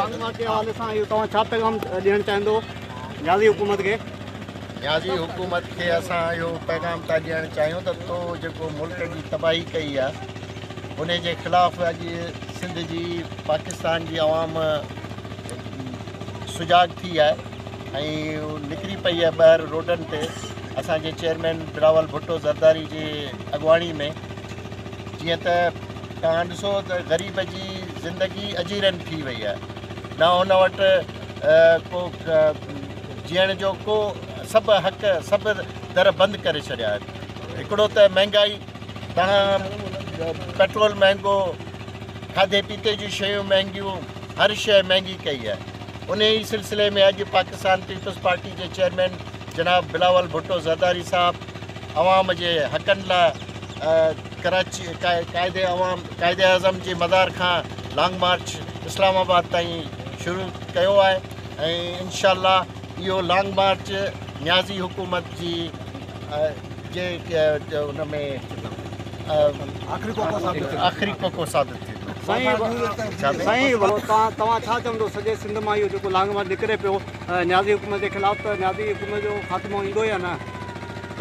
Long march جي حوالي سان اهو توهان ڇا پيغام ڏيڻ چاهيندو نيازي حڪومت کي؟ نيازي حڪومت کي اسان اهو پيغام ٿا ڏيڻ چاهيون ته تو جيڪو ملڪ جي تباهي ڪئي آهي ان جي خلاف اڄ سنڌ جي پاڪستان جي عوام سجاڳ ٿي آهي ۽ نڪري پئي آهي ٻاهر روڊن تي اسان جي چيئرمين بلاول ڀٽو زرداري جي اڳواڻي ۾. جيئن ته توهان ڏسو ته غريب جي زندگي اجيرن ٿي وئي آهي نه هن وٽ ڪو جيئڻ جو ڪو سڀ حق سڀ در بند ڪري ڇڏيا آهن هڪڙو ته مهنگائي توهان پيٽرول مهنگو کاڌي پيتي جون شيون مهنگيون هر شيء مهنگي ڪئي آهي ان ئي سلسلي ۾ اڄ پاڪستان پيپلز پارٽي جي چيئرمين جناب بلاول ڀٽو زرداري صاحب عوام جي حقن لاء ڪراچي قائد عوام قائد اعظم جي مزار کان لانگ مارچ اسلام آباد تائين شروع ڪيو آهي ۽ انشاء الله اهو لانگ مارچ نيازي حڪومت جي جي ان ۾ آخري ڪوڪو ثابت ٿيندو. سائين توهان ڇا چوندو سڄي سنڌ مان اهو جيڪو لانگ مارچ نڪري پيو نيازي حڪومت جي خلاف ته نيازي حڪومت جو خاتمو ايندو يا نه؟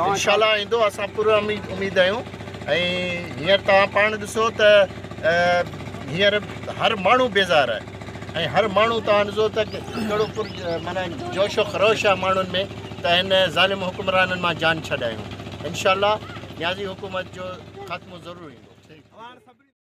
انشاء الله ايندو اسان پر اميد آهيون ۽ هينئر توهان پاڻ ڏسو ته هينئر هر ماڻهو بيزار آهي ۽ هر ماڻهو توهان ڏسو ته ڪهڙو پر معنيٰ جوش و خروش آهي ماڻهن ۾ ته هن ظالم حڪمرانن مان جان ڇڏايون انشاء الله نيازي حڪومت جو خاتمو ضرور ايندو.